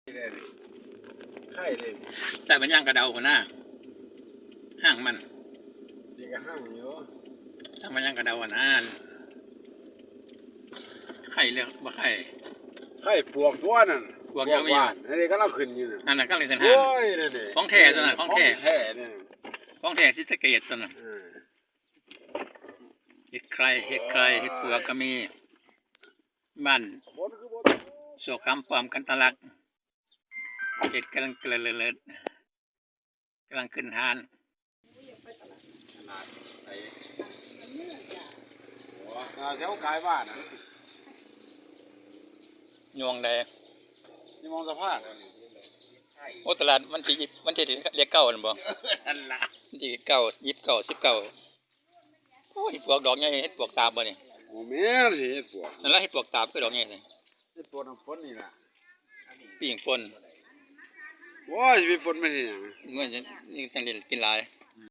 ໄຂ່ເດ້ ໄດ້ບັນຍັງກະເດົາພຸ້ນນາ ຫາງມັນ ນີ້ກະຫາງຢູ່ ທາງບັນຍັງກະເດົາຫັ້ນນາ ໄຂ່ເຫຼືອກບໍ່ໄຂ່ ໄຂ່ປວກຕົວນັ້ນ ປວກຍັງມີຢູ່ ອັນນີ້ກຳລັງຂຶ້ນຢູ່ນັ້ນ ອັນນັ້ນກຳລັງຂຶ້ນຫາງ ໂອ້ຍ ນັ້ນເດ້ ຂອງແທ້ຕົວນັ້ນ ຂອງແທ້ ຂອງແທ້ນັ້ນ ຂອງແທ້ສີສະເກດຕົວນັ້ນ ເອີ ເຫັດໄຂ່ ເຫັດໄຂ່ ເຫັດປວກກະມີ ບ້ານໂຊກຄຳປ້ອມກັນຕະລັກ ເຫັດກຳລັງເລີດ ກຳລັງຂຶ້ນຫານ ແຖວກາຍບ້ານນະ ຍອງໃດ ຍອງສະພານ ໂອ້ ຕະຫຼາດວັນທີ ວັນທີລຽກເກົ້ານັ້ນບໍ່ ນັ້ນລະ ວັນທີເກົ້າ ຍີ່ສິບເກົ້າ ສິບເກົ້າ ໂອ້ຍ ເຫັດປວກດອກໃຫຍ່ ເຫັດປວກຕາບບໍ່ນີ້ ບໍ່ແມ່ນເຫັດປວກ ນັ້ນລະ ເຫັດປວກຕາບຄືດອກໃຫຍ່ນີ້ ເຫັດປວກນ້ຳຝົນນີ້ລະ ປີ້ງຝົນ ໂອ້ຍ ຊິໄປຝົນມັນເຮັດຫຍັງ ມັນຍັງ ຍັງເຮັດກິນຫຼາຍ